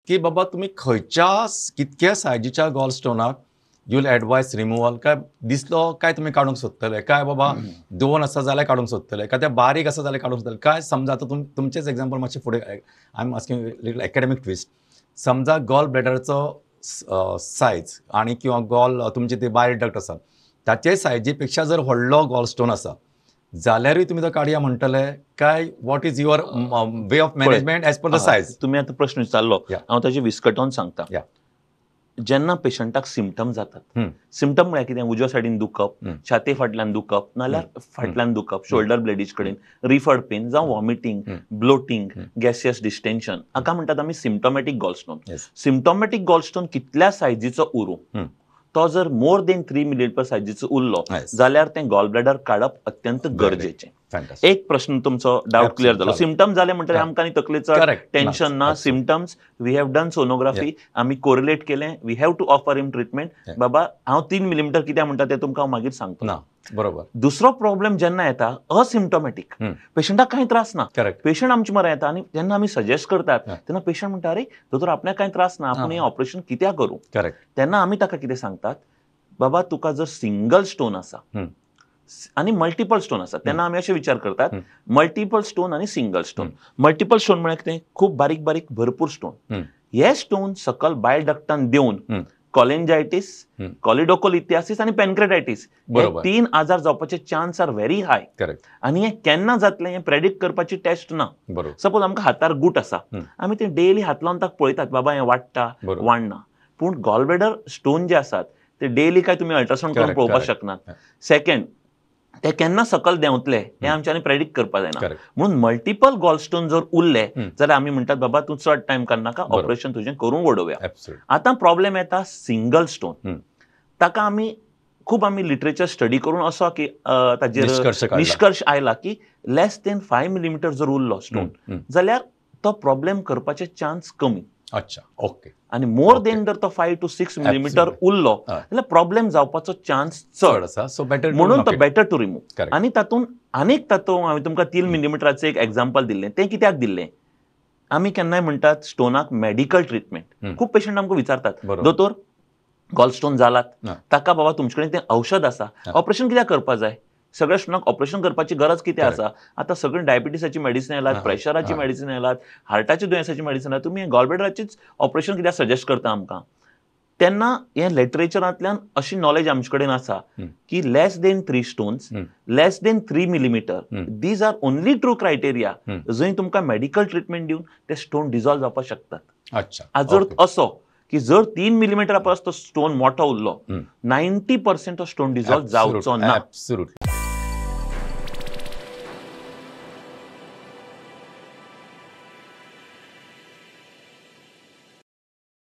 की बाबा तुमी खंयच्या कितक्या सायजीच्या Gaul स्टोनाक you will advice removal, काय दिसलो काय तुमी काडूंक सोदतले, काय बाबा दोन आसा जाल्यार काडूंक सोदतले, काय ते बारीक आसा जाल्यार काडूंक सोदतले, काय समजा आतां तुमचेच एग्जाम्पल मातशें फुडें I am asking little academic twist. समजा गॉल ब्लॅडरचो सायज आनी किंवा गॉल तुमची ती बायल डक्ट आसा ताचे सायजी पेक्षा जर व्हडलो गॉल स्टोन आसा जाल्यारूय तुमी तो काडया म्हणटले काय what is your way of management as per the size? तुमी आतां प्रश्न विचारलो, हांव ताजे विस्कटावन सांगता. जेन्ना पेशंटाक सिमटम जातात, सिमटम म्हळ्यार कितें, उजव्या सायडीन दुखप, छाती फाटल्यान दुखप, नाल्यार फाटल्यान दुखप, शोल्डर ब्लेडीज कडेन रिफर्ड पेन जावं वॉमिटींग, ब्लोटींग, गॅसियस डिस्टेन्शन, हाका म्हणटात आमी सिमटोमॅटीक गॉलस्टोन. सिमटोमॅटीक गॉलस्टोन कितल्या सायजीचो उरूं, तो जर मोर देन 3 मिलीमीटर सायजीचो उरलो जाल्यार तें गॉल ब्लॅडर काडप अत्यंत गरजेचें. एक प्रश्न तुमचो डावट क्लियर जालो. सिमटम जाले म्हणटकीर आमकां आनी तकलेचो टेन्शन ना. Symptoms we have done sonography, आमी कोरिलेट केलें, we have to offer him treatment. बाबा हांव 3 मिलीमीटर कित्याक म्हणटा तें तुमकां हांव मागीर सांगता. बरोबर. दुसरो प्रॉब्लेम जेन्ना येता असिम्टोमॅटीक, पेशंटाक कांय त्रास ना, पेशंट आमचे मरा येता आनी जेन्ना आमी सजेस्ट करतात तेन्ना पेशंट म्हणटा अरे दोतोर आपल्याक कांय त्रास ना, आपूण हें ऑपरेशन कित्याक करूं? तेन्ना आमी ताका कितें सांगतात, बाबा तुका जर सिंगल स्टोन आसा आनी मल्टिपल स्टोन आसा तेन्ना आमी अशें विचार करतात, मल्टिपल स्टोन आनी सिंगल स्टोन. मल्टिपल स्टोन म्हळ्यार कितें, खूब बारीक बारीक भरपूर स्टोन. हे स्टोन सकल बायल डक्टान देवन कॉलेंजायटीस, कॉलिडोकोलिथियासिस आनी पेनक्रेटायटीस हे 3 आजार जावपाचे चान्स are very high. आनी हे केन्ना जातलें हें प्रेडिक्ट करपाची टेस्ट ना. सपोज आमकां हातार गूट आसा, आमी ते डेली हात लावन ताका पळयतात, बाबा हें वाडटा वाडना. पूण गॉलब्लॅडर स्टोन जे आसात ते डेली काय तुमी अल्ट्रासावंड करून पळोवपाक शकनात. सेकंड, ते केन्ना सकल देंवतले हें आमच्यांनी प्रेडिक्ट करपाक जायना. म्हणून मल्टिपल गॉलस्टोन जर उरले जाल्यार आमी म्हणटात बाबा तूं चड टायम काडनाका, ऑपरेशन तुजें करून वडोवया. आतां प्रॉब्लेम येता सिंगल स्टोन. ताका आमी खूब आमी लिटरेचर स्टडी करून असो की ताजेर निश्कर्श आयला की लेस देन 5 मिलीमीटर जर उरलो स्टोन जाल्यार तो प्रॉब्लेम करपाचे चान्स कमी. अच्छा, ओके. आनी मोर देन जर तो 5 to 6 millimetre उरलो जाल्यार प्रॉब्लेम जावपाचो चान्स चड आसा. सो बेटर, म्हणून तो बेटर टू रिमूव्ह. आनी तातूंत आनीक तातूंत हांवें तुमकां 3 मिलीमीटराचें एक एग्जाम्पल दिल्लें, तें कित्याक दिल्लें, आमी केन्नाय म्हणटात स्टोनाक मेडिकल ट्रिटमेंट. खूब पेशंट आमकां विचारतात, दोतोर गॉलस्टोन जालात ताका बाबा तुमचे कडेन तें औषध आसा, ऑपरेशन कित्याक करपाक जाय? सगळ्या स्टोनाक ऑपरेशन करपाची गरज कितें आसा? आतां सगळीं डायबिटीसाची मेडिसिन आयलात, प्रेशराची मेडिसिन आयलात, हार्टाच्या दुयेंसाची मेडिसिन आयलात, तुमी गॉलब्लॅडराचीच ऑपरेशन कित्याक सजेस्ट करता आमकां? तेन्ना हें लिटरेचरांतल्यान अशी नॉलेज आमचे कडेन आसा की less than 3 stones, less than 3 millimetre, these are only true criteria जंय तुमकां मेडिकल ट्रिटमेंट दिवन ते स्टोन डिजॉल्व जावपाक शकतात. अच्छा, जर असो की जर 3 मिलीमीटरा परस तो स्टोन मोठो उरलो, 90% तो स्टोन डिजॉल्व जावचो ना.